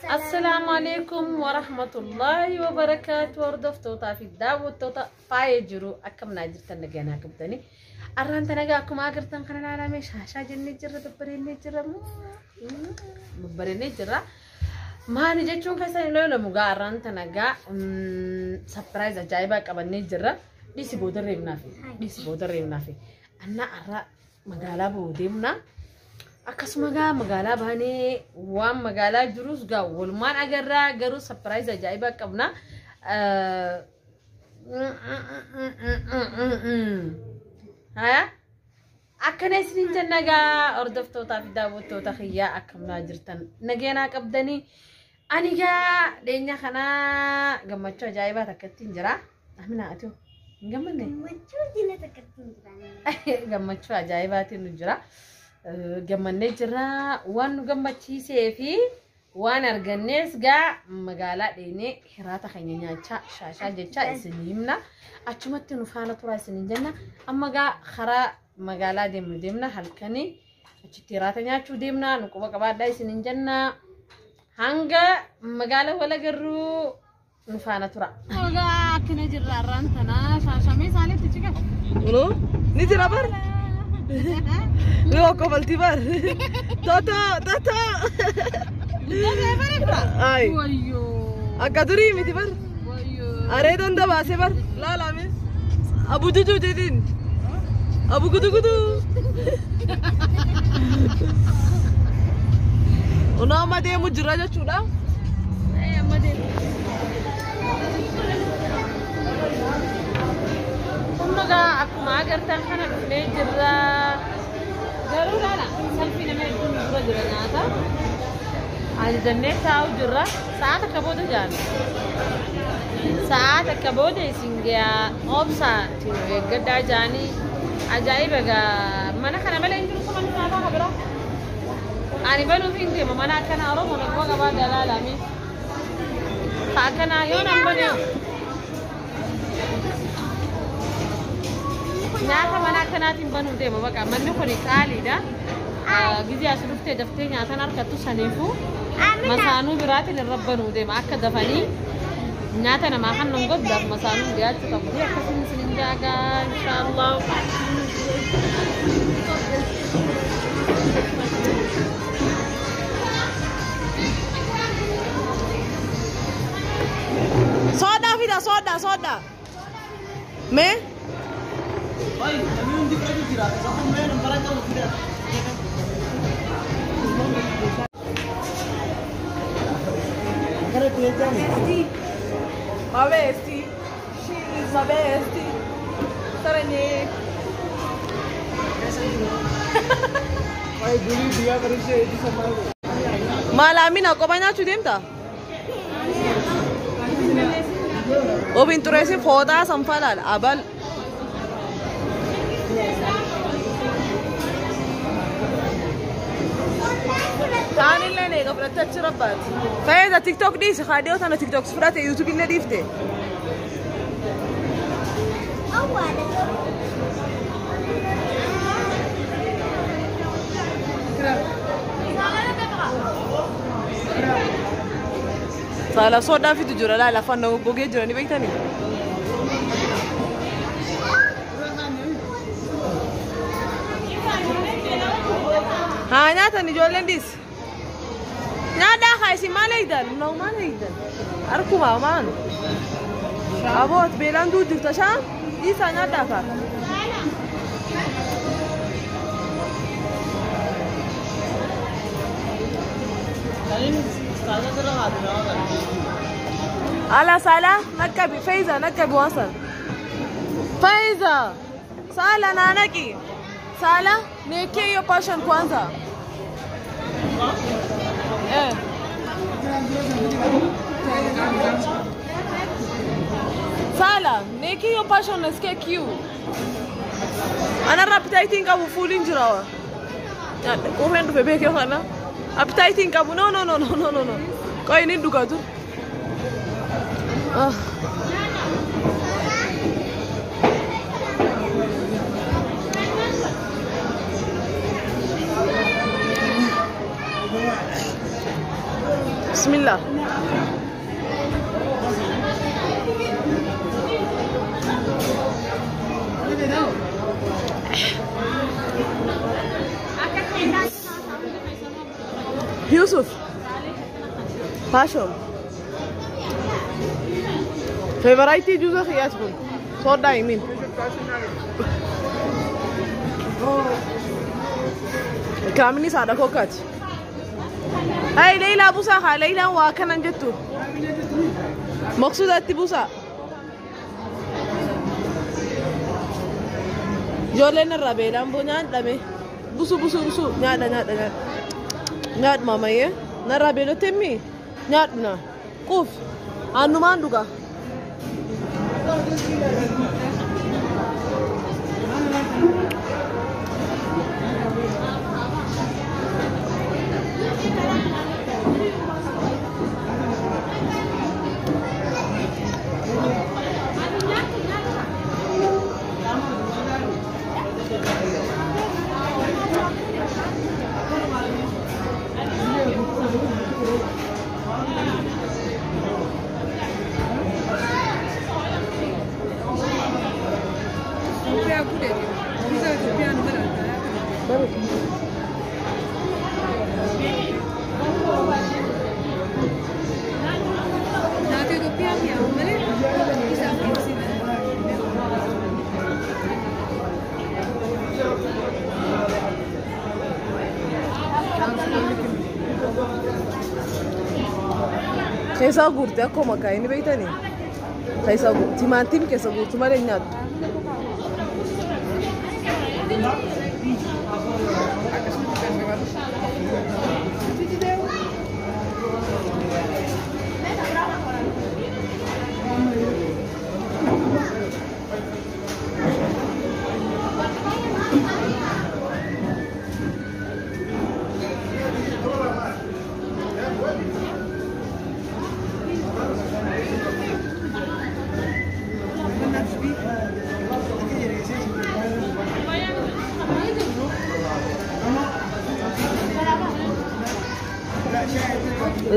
Assalaamu alaikum warahmatullahi wabarakaatu. Hordoftootaa fi daawwattoota faaya jiru akkam naa jirtan nagaa qabdanii. Arraan tana akkuma agartan kana ilaalame shaashaa jennee jirra, babbareennee jirra, babbareennee jirra. Maali jechuun keessan ilaalamu gaa arraan tana gaa surprise ajaa'ibaa qabannee jirra. Dhiisi booda reebnaafi. Dhiisi booda reebnaafi. Annaa arraa magaalaa bahuu deemna. Akkasuma gaa magaalaa baanee waan magaalaa jirus gaa walumaan agarraa, garuu surprise ajaa'ibaa qabna. Haya. Akkana isiniin jenna gaa hordoftootaa fi daawwattoota kiyyaa, akkam naa jirtan, nageenaa qabdanii? Ani gaa dhiyeenya kanaa gammachuu ajaa'ibaa takkatti hin jira. Amina, ati hin gammanne? Gammachuu jila takkatti hin jira. Gammachuu ajaa'ibaatiin nu jira. Gammannee jirra. Waan nu gammachiisee fi waan argannees gaa magaalaa dheenee hiraata keenya nyaachaa shaashaa jechaa isin himna. Achumatti nu faana turaa isin jenna. Amma gaa karaa magaalaa deemnu deemna, halkanii achitti hiraata nyaachuu deemna, nu quba qabaadhaa isin jenna. Hanga magaalaa wal agarruu nu faana tura. Egaa akkana jirra, har'aan tana shaashamee isaaniitti cika. No? Ni jira bar. Ni kofalti bar. Toto, toto. Guddaa bare. Ay. Wayyoo. Akka durii miti bar. Wayyoo. Areedoon dabaasee bar. Laalame. Abu juju jedhin. Abu gudu gudu. Ono amma deemu jira jechuudha. Amma deemu. Humna gaa akkuma agartan kana dhufnee jirra. Garuu laala, salfii nama hedduun dura jira nyaata. Ajajannee taa'u jirra. Sa'a takka booda jaana. Sa'a takka booda isin gaa obsaa nu eeggadhaa jaanii. Ajaa'iba gaa, mana kana malee hin jiru sama nyaataa ka biraa. Ani banuuf hin deema mana akkana Oromoo na quba qabaa dalaalami. Ka akkanaa yoo nan bane nyaata mana akkanaatiin banuuf deema, baqa manni kun qaaliidha. Gizee as dhuftee daftee nyaatan harkattu, saniifuu masaanuu biraatiin irra banuu deema, akka dafanii nyaata namaa kan nan godhuudhaaf masaanuun dhiyaachuu qabdi. Akkasiin isin jaagaa inshaallah. Soda fida, soda, soda. Mee? My bestie. She is my bestie. Saranye. Maal Amina, kophaa nyaachuu deemta? Obin xureessi fooxaa sanfalaadha. Abal. Taanillee eega fudhatte achi rabbaati. Fayyada TikTok dhiisi, haadhiyoo tana TikTok fudhate, YouTube illee dhiifte. Awwaala. Saala soodhaa fitu jira laala, afaan nama gogee jira ni beektanii? Haa nyaatan ijoolleen dhiisi. Nyaadhaa haa, isin maal eegdan? Nau maal eegdan? Harkuma maan? Aboot beelaan duu jirta shaa? Dhiisaa, nyaadhaa kaa. Ala Sala naqqabi, Faiza naqqabi waan sana. Faiza Sala na naqi. Sala, niwekee hiyo passion kwanza. Eh. Sala, niwekee hiyo passion, nasikia kiu. Anarra appetite hin qabu, fuuliin jira wa. Quufeen dhufe beekee kana. Appetite hin qabu. No, no, no, no, no, no, no. Qoy, inni dhugatu. Ah. Bismillah. Yusuf. Passion. Favorite juusa kiyyaati kun. Soodhaa himin. Ikraamni saadha kokkaati. Ay Leylaa buusaa haa Leylaan waa kanan jettu. Maqsuudatti buusaa. Ijoolleen irraa beelaan boo nyaadhame. Busu busu busu nyaadha nyaadha nyaadha. Nyaadhu maamayyee. Narraa beelotte himmi nyaadhu na. Quuf aannumaan dhugaa. Keessaa guurte akkuma kaayini beektanii? Keessaa guurte timaantiin keessa guurtu malee hin nyaattu.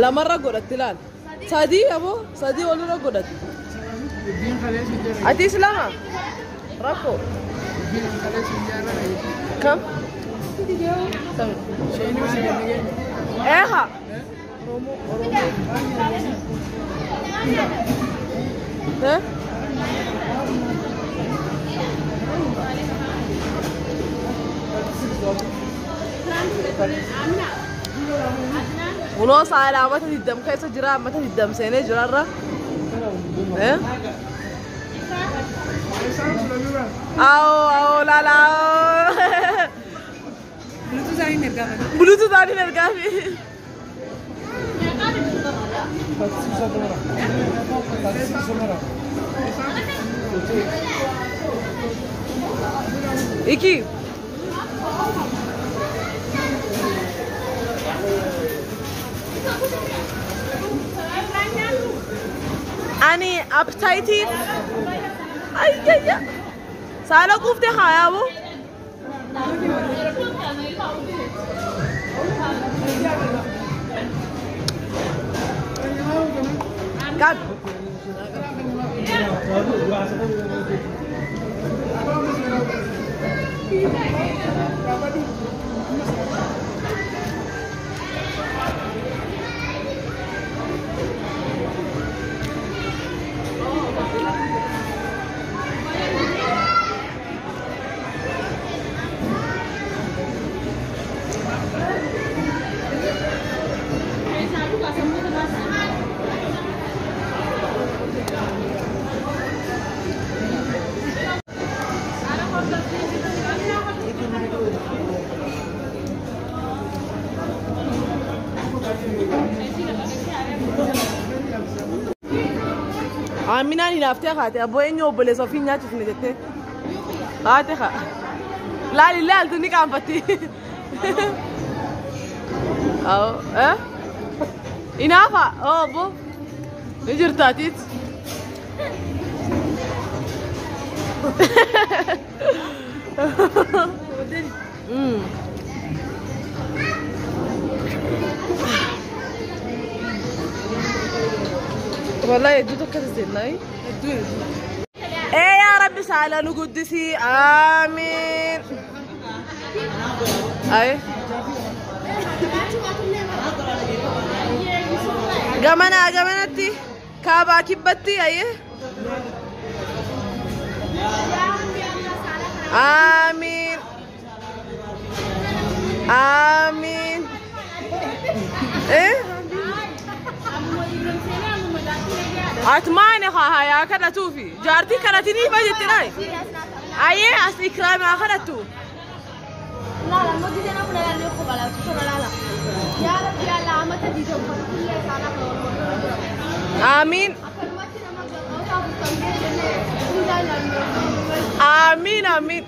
Lamarra godhatti ilaal. Sadii aboo sadii walirra godhatti. Atis lama rakkoo. Kam? Eeha. Oromoo. Eh? Kunoo saala amata 20 keessa jira amata 20 seenee jirarra. Eh? Aoo aoo lala aoo. Bluetooth aan ergaa. Bluetooth aan ergaa. Iki. Ani appetite. Ay ay ay. Saala quufte haa yaabo. Qab. Aminaan hinaaftee haate abboo eenyu obboleessa ofii nyaachuuf ni jettee haate haa laali laaltu ni qaanfatti hinaafa obbo ni jirtaatiit Wallahi hedduu tokko tajaajilaa. Hedduu hedduu. Ee yaa Rabbi saala nu guddisi. Amiin. Aye. Gamanaa gamanatti kaabaa kibbatti aye. Amiin. Amiin. Eh? Atmaani haa kadhatuufi jaartii kadhatanii bajetti naay. Ayyee as ikraami haa kadhattu. Lala, mo dite na kuna lalo ko bala, ko lala. Ya Rabbi Allah, amata dite ko kulle sana ko. Amiin. Amiin amiin.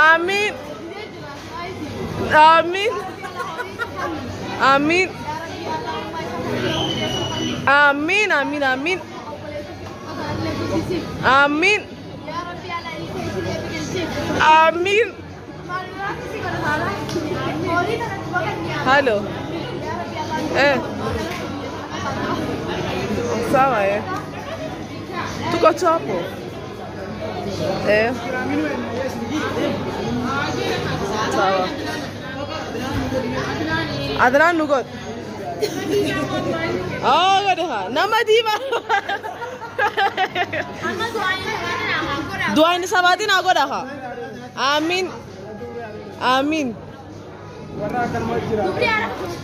Amiin. Amiin. Amiin. Amiin amiin amiin. Amiin. Amiin. Halo. Eh. Sawa eh. Tuko tu hapo. Eh. Sawa. Adnan nugot. Oh, godha. Nama diima. Du'aan sabaatiin haa godha haa. Amiin. Amiin.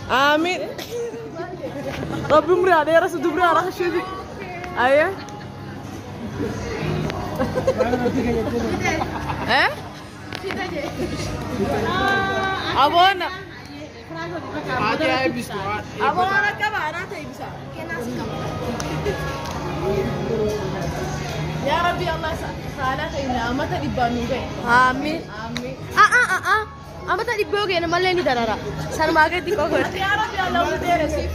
Amiin. Rabbi umrii haa dheerasu dubri haa rakshiiti. Aye. Eh? Aboona. Aboona qaba anaa ta'e bisa. Yaa Rabbi Allah saala keenya amata dhibbaan nu gahe. Amiin. Amiin. Amata dhibboo keenya malee ni darara. Sarmaa gadi qofa. Yaa Rabbi Allah umrii dheeresiif.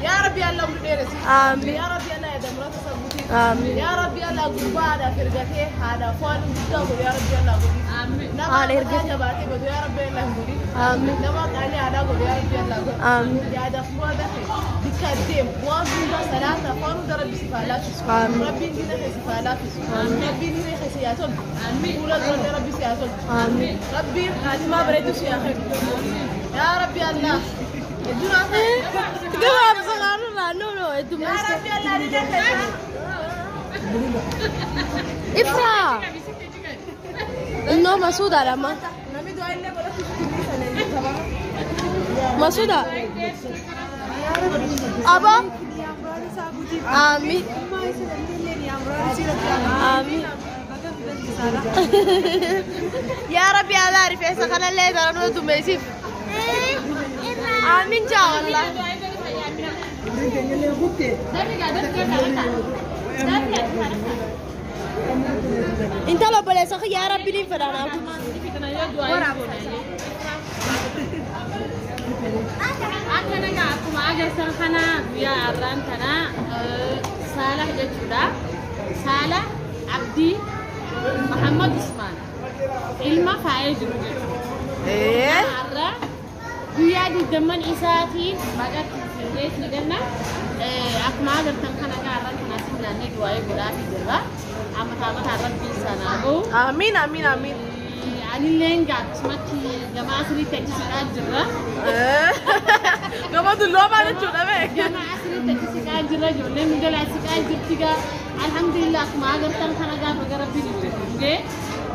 Yaa Rabbi Allah umrii dheeresiif. Amiin. Yaa Rabbi Allah yaada sabuuti. Amiin. Yaa Rabbi Allah gurbaa haadhaaf ergatee haadhaaf waan guddaa godhu yaa Rabbi Allah godhi. Amiin. Nama Haadha ergatee. jabaatee godhu yaa Rabbi Allah godhi. Amiin. Nama qaalii aadaa godhu yaa Rabbi Allah godhi. Amiin. Yaadaaf muraada kee bikka deemu waan hundaa salaataaf waan hunda Rabbi siif haa laaffisu. Amiin. Rabbiin diina kee siif haa laaffisu. Rabbiin hiree kee si haa tolchu. Fuula durallee Rabbi si haa tolchu. Amiin. Rabbiin haatimaa bareedu si haa kennu. Yaa Rabbi Allah. Hedduu naa ta'e. No, no, itu Yaa Rabbi Allah diina kee. Ifra. No, Masuda lama. Namni du'aa illee godhatu sana. Masuda. Apa? Amin. Amin. Ya Rabbi Allah rifeensa kanallee daranuu dumeessiif. Amin jaa wallah. Intala obboleessa kiyya yaa Rabbi ni fedha Akka nagaa akkuma agartan kana guyyaa har'aan kana Saalah jechuudha. Saalah Abdii Muhammad Usmaan ilma faayee jiru jechuudha. Eh? Har'a guyyaa digdamman isaatiin maqatti singeessi ganna akkuma agartan kana har'aan kana simnaannee du'aa godhaafii jirra. Amataa amataa Rabbii sanaa gahu. Amiin amiin amiin. Anilleen akkasumatti gama asiriitti achi siqaa jirra. Gama dulloomaa jechuudha bee. Gama asiriitti achi siqaa jirra ijoolleen nu jalaa siqaa jirti gaa. Alhamdulillah akkuma agartan kana gaafa gara Rabbiin itti dhufee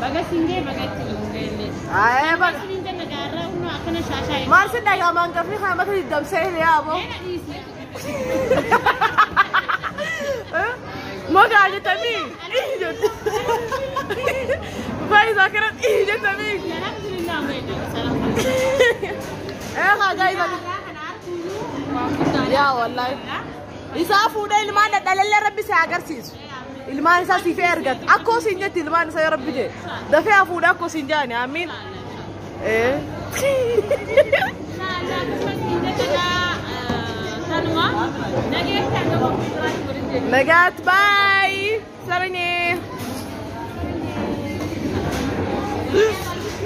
baga singee baga itti dhufee illee. Ayee baga. Isiniin jenna gaarraa humna akkana shaashaa Maal si dhaga'amaan gafni kana mata diddamsee hiriyaa aboo. Eena dhiisi. Mogaa jettamii. Faayisaa kana jettamii. Alhamdulillah meeqa. Eh haa gaayisa. Kana arguuyyuu waan guddaa. Yaa wallahi. Isaa fuudhee ilmaan dhadhalallee Rabbi si agarsiisu. Ilmaan isaa siifee argata. Akkoo siin jetti ilmaan isaa yoo Rabbi jee. Dafee haa fuudhee akkoo siin jaani. Amiin. Eh. Nagaat bye. Saranghae.